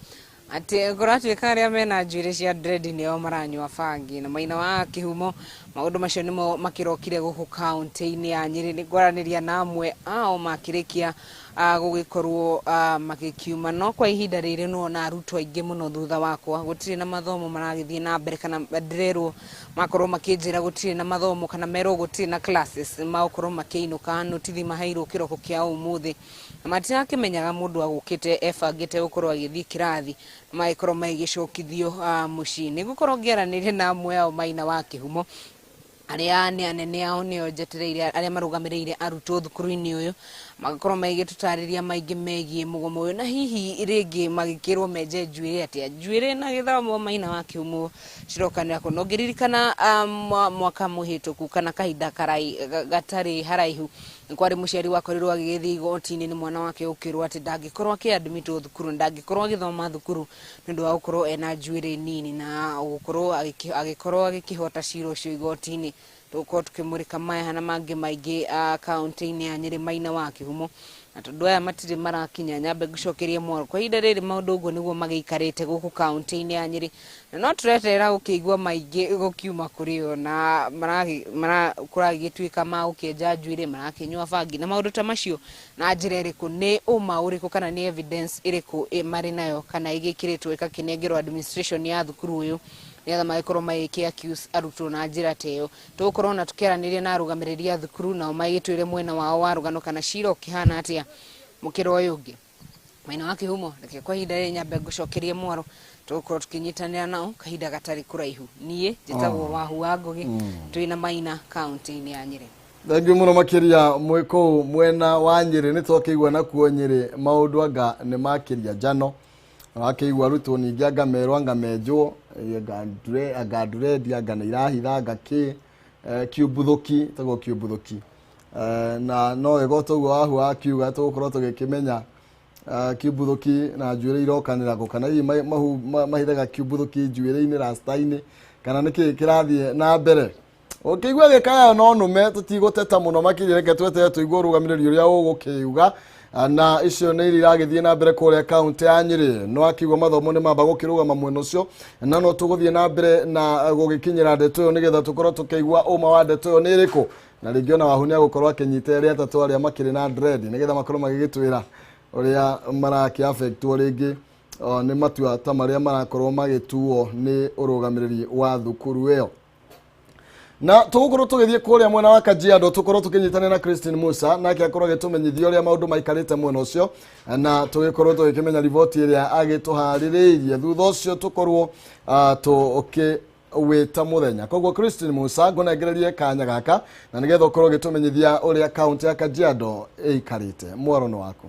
Atĩ kũratuĩka arĩa mena njuĩrĩ cia dread nĩo maranyua bangi. Na Maina wa Kĩhumo, maũndũ macio nĩmo makĩrokire gũkũ kaunti-inĩ ya Nyĩrĩ. Nĩ ngwaranĩria na amwe ao makĩrĩkia gũgĩkorwo magĩkiuma, no kwa ihinda rĩrĩ nĩwona arutwo aingĩ mũno thutha wakwa gũtirĩ na mathomo maragĩthiĩ na mbere, kana ndĩrerwo makorwo makĩnjĩra gũtirĩ na mathomo kana merwo gũtirĩ na classes, magũkorwo makĩinũka notithi maheirwo kĩroko kĩa ũmũthĩ na matirakĩmenyaga mũndũ agũkĩte ebangĩte gũkorwo agĩthiĩ kĩrathi, magĩkorwo magĩgĩcokithio mũciĩ. Nĩ ngũkorwo ngĩaranĩria na amwe ao Maina wa Kĩhumo arĩa nĩ anene ao nĩo njetereire arĩa marũgamĩrĩire arutwo thukuru-inĩ ũyũ, magakorwo magĩgĩtũtarĩria maingĩ megiĩ mũgomo ũyũ na hihi rĩngĩ magĩkĩrwo menje njuĩrĩ atĩa. Njuĩrĩ na gĩthomo Maina wa Kĩhumo cirokanĩra kũ? Na ũngĩririkana mwaka mũhĩtũku kana kahinda gatarĩ haraihu nĩ kwarĩ mũciari wakorirwo agĩgĩthiĩ igoti-inĩ nĩ mwana wake gũkĩrwo atĩ ndangĩkorwo akĩadmitwo thukuru, ndangĩkorwo agĩthoma thukuru nĩ ũndũ wa gũkorwo ena njuĩrĩ nini na gũkorwo agĩkorwo agĩkĩhota cira ũcio igoti-inĩ. Tũgũkorwo tũkĩmũrĩka maya na mangĩ maingĩ kaunti-inĩ ya Nyĩrĩ Maina wa Kĩhumo, na tondũ aya matirĩ marakinya nyambe ngũcokerie mwaro. Kwa ihinda rĩrĩ maũndũ ũguo nĩguo magĩikarĩte gũkũ kaunti-inĩ ya Nyĩrĩ, na no tũreterera gũkĩigua maingĩ gũkiuma kũrĩ o na kũragĩtuĩka magũkĩenja njuĩrĩ, marakĩnyua bangi na maũndũ ta macio na njĩra ĩrĩkũ, nĩ ũma ũrĩkũ kana nĩ evidence ĩrĩkũ marĩ nayo kana ĩgĩkĩrĩtwo ĩgakĩnengerwo administration ya thukuru ũyũ nĩgetha magĩkorwo magĩkĩ accuse arutwo na njĩra ta ĩyo. Tũgũkorwo na tũkĩaranĩria na arũgamĩrĩri a thukuru nao magĩtwĩre mwena wao wa rũgano kana cira ũkĩhana atĩa mũkĩra ũyũ ũngĩ. Maina wa Kĩhumo, reke kwa ihinda rĩrĩ nyambe ngũcokerie mwaro, tũgũkorwo tũkĩnyitanĩra nao kahinda gatarĩ kũraihu. Niĩ njĩtagwo Wahu wa Ngũgĩ, twĩna Maina kaunti-inĩ ya Nyĩrĩ. Thengiũ mũno makĩria mwĩ kũu mwena wa Nyĩrĩ, nĩ twakĩigua nakuo Nyĩrĩ maũndũ anga nĩ makĩria njano. Wakĩigua arutwo ningĩ anga merwo anga menjwo, anga nduredi, anga nĩ irahitha, anga kĩ, kiumbuthũki, ĩtagwo kiumbuthũki. Na no wega o toguo Wahu akiuga tũgũkorwo tũgĩkĩmenya kiumbuthũki na njuĩrĩ irokanĩra kũ, kana hihi mahithaga kiumbuthũki njuĩrĩ-inĩ rasta-inĩ, kana nĩkĩ kĩrathiĩ na mbere. Ũkĩigua gĩkayo no nũme, tũtigũteta mũno makĩria, reke tweterere tũigue ũrũgamĩrĩri ũrĩa ũgũkĩuga. Na icio nĩ iria iragĩthiĩ na mbere kũrĩa kaunti ya Nyĩrĩ. No akiuga mathomo nĩ mamba gũkĩrũgama mwena ũcio, na no tũgũthiĩ na mbere na gũgĩkinyĩra ndeto ĩyo nĩgetha tũkorwo tũkĩigua ũma wa ndeto ĩyo nĩ ĩrĩkũ. Na rĩngĩ ona Wahu nĩ agũkorwo akĩnyita arĩa atatũ arĩa makĩrĩ na dread nĩgetha makorwo magĩgĩtwĩra ũrĩa marakĩ affectwo rĩngĩ nĩ matua ta marĩa marakorwo magĩtuo nĩ ũrũgamĩrĩri wa thukuru ĩyo. Na tũgũkorwo tũgĩthiĩ kũrĩa mwena wa Kajiado, tũkorwo tũkĩnyitanĩra na Christine Musa, nake akorwo agĩtũmenyithia ũrĩa maũndũ maikarĩte mwena ũcio, na tũgĩkorwo tũgĩkĩmenya riboti ĩrĩa agĩtũharĩrĩirie. Thutha ũcio tũkorwo tũkĩwĩta mũthenya. Koguo Christine Musa, ngũnengererie kanya gaka na nĩgetha ũkorwo ũgĩtũmenyithia ũrĩa kaunti ya Kajiado ĩikarĩte. Mwaro nĩ waku.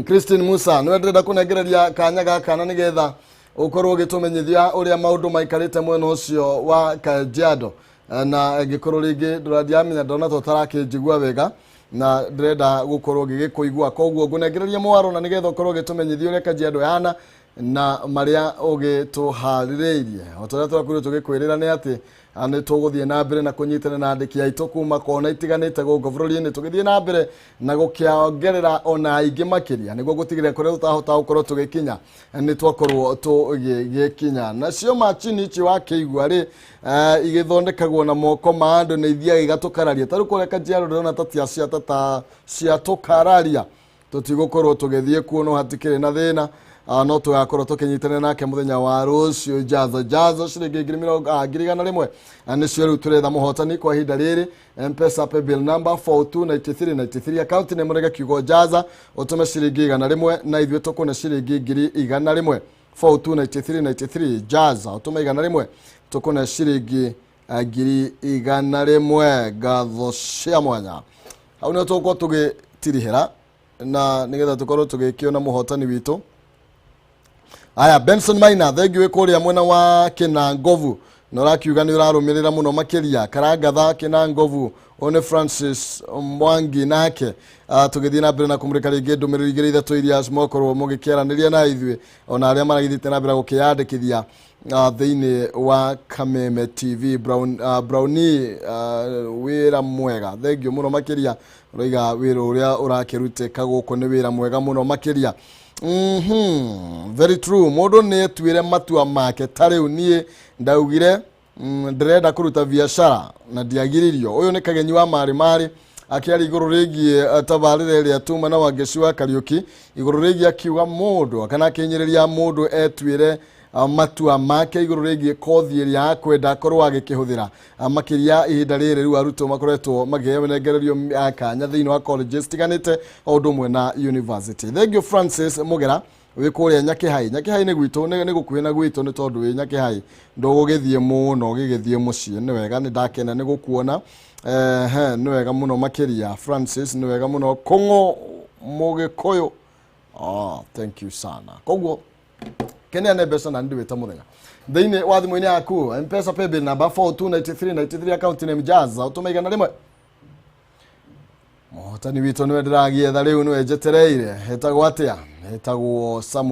Christine Musa, nĩwe ndĩrenda kũnengereria kanya gaka na nĩgetha ũkorwo ũgĩtũmenyithia ũrĩa maũndũ maikarĩte mwena ũcio wa Kajiado. Na ngĩkorwo rĩngĩ ndũrandiamenya, ndona ta ũtarakĩnjigua wega na ndĩrenda gũkorwo ngĩgĩkũigua. Koguo ngũnengereria mwaro na nĩgetha ũkorwo ũgĩtũmenyithia ũrĩa Kajiado yana na marĩa ũgĩtũharĩrĩirie. O ta ũrĩa tũrakorirwo tũgĩkwĩrĩra nĩ atĩ nĩ tũgũthiĩ na mbere na kũnyitana na andĩki aitũ kuma kona itiganĩte gũkũ bũrũri-inĩ, tũgĩthiĩ na mbere na gũkĩongerera ona aingĩ makĩria nĩguo gũtigĩrĩra kũrĩa tũtahota gũkorwo tũgĩkinya nĩ twakorwo tũgĩgĩkinya. Nacio macini ici wakĩigua rĩ, igĩthondekagwo na moko ma andũ, nĩ ithiaga igatũkararia. Ta rĩu kũrĩa Kajiado ndĩrona ta ciatũkararia, tũtigũkorwo tũgĩthiĩ kuo, no hatikĩrĩ na thĩna. No tũgakorwo tũkĩnyitanĩra nake mũthenya wa rũciũ. Jaza jaza ciringi 100,000 nĩcio rĩu tũretha mũhotani kwa ihinda rĩrĩ. Mpesa paybill number 429393, account nĩ mũrege kiugo jaza, ũtũme ciringi 100 na ithuĩ tũkũne ciringi 100,000. 429393 jaza, ũtũme 100 tũkũne ciringi 100,000. Ngatho cia mwanya hau nĩho tũgũkorwo tũgĩtirihĩra na nĩgetha tũkorwo tũgĩkĩona mũhotani witũ. Aya, Benson Maina, thengi wĩ kũrĩa mwena wa Kinangovu na ũrakiuga nĩ ũrarũmĩrĩra mũno makĩria. Karangatha Kinangovu, ũyũ nĩ Francis Mwangi nake. Tũgĩthiĩ na mbere na kũmũrĩka rĩngĩ ndũmĩrĩri igĩrĩ ithatũ iria mwakorwo mũgĩkĩaranĩria na ithuĩ, ona arĩa maragĩthiĩte na mbere gũkĩyandĩkithia thĩinĩ wa Kameme TV. Brownie, wĩra mwega, thengio mũno makĩria. Ũraiga wĩra ũrĩa ũrakĩrutĩka gũkũ nĩ wĩra mwega mũno makĩria. Very true. Mũndũ nĩ etuĩre matua make. Ta rĩu niĩ ndaugire ndĩrenda kũruta biacara na ndiagiririo. Ũyũ nĩ Kagenyi wa Marĩ Marĩ akĩaria igũrũ rĩgiĩ tabarĩra ĩrĩa tuma na Wangeci wa Kariũki, igũrũ rĩgiĩ akiuga mũndũ kana akĩhinyĩrĩria mũndũ etuĩre matua make igũrũ rĩgiĩ kothi ĩrĩa akwenda akorwo agĩkĩhũthĩra, makĩria ihinda rĩrĩ rĩu arutwo makoretwo makĩnengererio kanya thĩinĩ wa colleges tiganĩte o ũndũ ũmwe na university. Thank you Francis Mugera wĩ kũrĩa Nyakĩhai. Nyakĩhai nĩ gwitũ, nĩ gũkuhĩ na gwitũ, nĩ tondũ wĩ Nyakĩhai ndũgũgĩthiĩ mũno ũgĩgĩthiĩ mũciĩ. Nĩ wega, nĩ ndakena nĩ gũkuona. Nĩ wega mũno makĩria Francis, nĩ wega mũno. Kũng'ũ Mũgĩkũyũ, thank you sana. Koguo keneane mbeca na ndiwĩta mũthenya thĩinĩ wa thimũ-inĩ yaku. Mpesa paybill number 429393, account name Jaza, ũtũme 100. Mũhotani witũ nĩwe ndĩragĩetha rĩu, nĩwe njetereire. Etagwo atĩa? Etagwo Samuel.